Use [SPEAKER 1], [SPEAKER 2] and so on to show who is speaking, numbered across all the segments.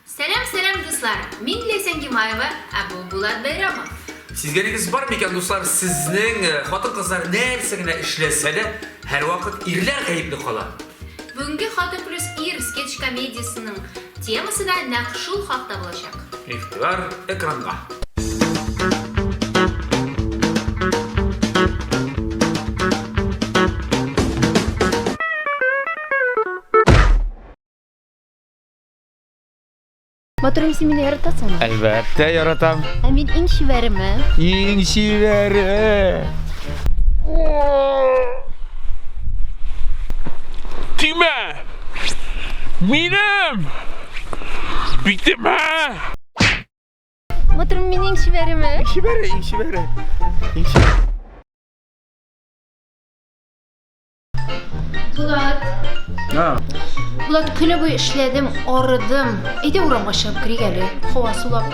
[SPEAKER 1] Сәлам, сәлам, дуслар! Мин Ләйсән Гимаева, ә бу Булат Бәйрамов.
[SPEAKER 2] Сизгәнегез бар микән, дуслар, сезнең хатын-кызлар нәрсә генә эшләсә дә, һәрвакыт ирләр гаепле кала.
[SPEAKER 1] Бүгенге Хатын плюс ир скетч-комедиясенең темасы да нәкъ шул хакта булачак.
[SPEAKER 2] Игътибар экранга!
[SPEAKER 1] Матурым, син мине яратасыңмы?
[SPEAKER 2] Әлбәттә, яратам.
[SPEAKER 1] Ә мин иң чибәреме?
[SPEAKER 2] Иң чибәре.
[SPEAKER 3] Тимә! Минем! Битемә!
[SPEAKER 1] Матурым, мин иң чибәреме?
[SPEAKER 2] Иң чибәре, иң чибәре. Иң чибәре.
[SPEAKER 1] Булат.
[SPEAKER 2] А.
[SPEAKER 1] Булат, көне буе эшләдем, арыдым. Әйдә урамга чыгып керик әле, һава сулап.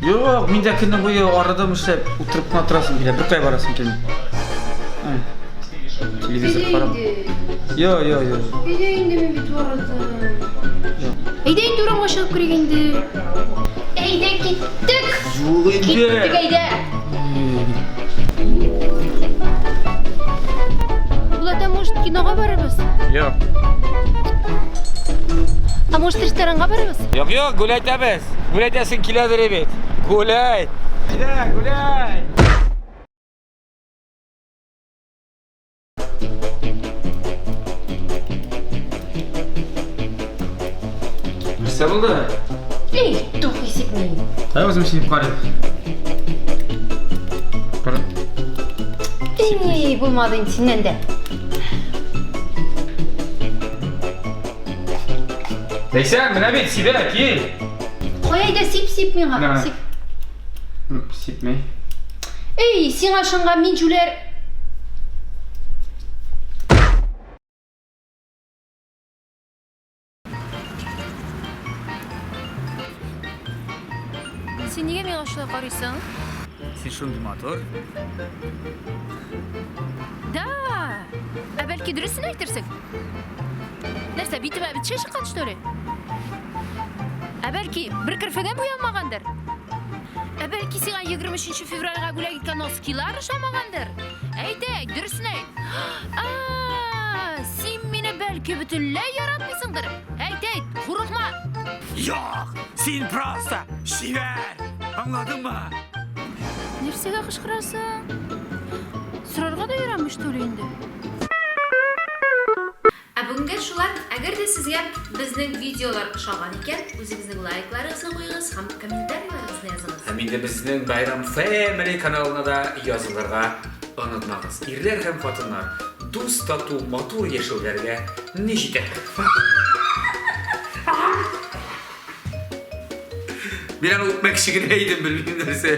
[SPEAKER 2] Юк, мин дә көне буе арыдым эшләп, утырып кына торасым килә, беркая барасым килми. Телевизор карап. Йо, йо, йо.
[SPEAKER 1] Әйдә инде, мин бит арыдым. Әйдә инде урамга чыгып керик инде. Әйдә киттек.
[SPEAKER 2] Юк инде.
[SPEAKER 1] Киттек әйдә. Булат, а может кинога барырбыз?
[SPEAKER 2] Юк.
[SPEAKER 1] А может ресторанга барырбыз?
[SPEAKER 2] Юк, юк, гуләйтәбез. Гуләйтәсең киләдер бит. Гуләйт. Әйдә, гуләй. Нәрсә булды?
[SPEAKER 1] Эй, духи сипми.
[SPEAKER 2] Дай үзем сип карыйм. Кара.
[SPEAKER 1] Эй, булмады инде синнән дә.
[SPEAKER 2] Ләйсән, менә бит сибә, кил.
[SPEAKER 1] Кая әйдә сип, сип миңа.
[SPEAKER 2] Менә.
[SPEAKER 1] Сип.
[SPEAKER 2] Сипмей.
[SPEAKER 1] Эй, сиңа ышанган мин җүләр. Син нигә миңа шулай карыйсың?
[SPEAKER 2] Син шундый матур.
[SPEAKER 1] Да! Ә бәлки дөресен әйтерсең? Нәрсә, битемә бетчә чыккан, что ли? Ә бәлки бер керфегем буялмагандыр? Ә бәлки сиңа 23 февральгә бүләк иткән носкилар ошамагандыр? Әйт, әйт, дөресен әйт. А, син мине бәлки бөтенләй яратмыйсыңдыр? Әйт, әйт, курыкма.
[SPEAKER 2] Юк, син просто чибәр. Аңладыңмы?
[SPEAKER 1] Нәрсәгә кычкырасың? Сорарга да ярамый, что ли, инде? Ә бүгенгә шулар. Әгәр дә сезгә безнең видеолар ошаган икән, үзегезнең лайкларыгызны куегыз һәм комментарийларыгызны языгыз.
[SPEAKER 2] Һәм инде безнең Байрам Family каналына да язылырга онытмагыз. Ирләр һәм хатыннар дус, тату, матур яшәүләргә ни җитә? Мин аны үпмәкче генә идем, белмим нәрсә.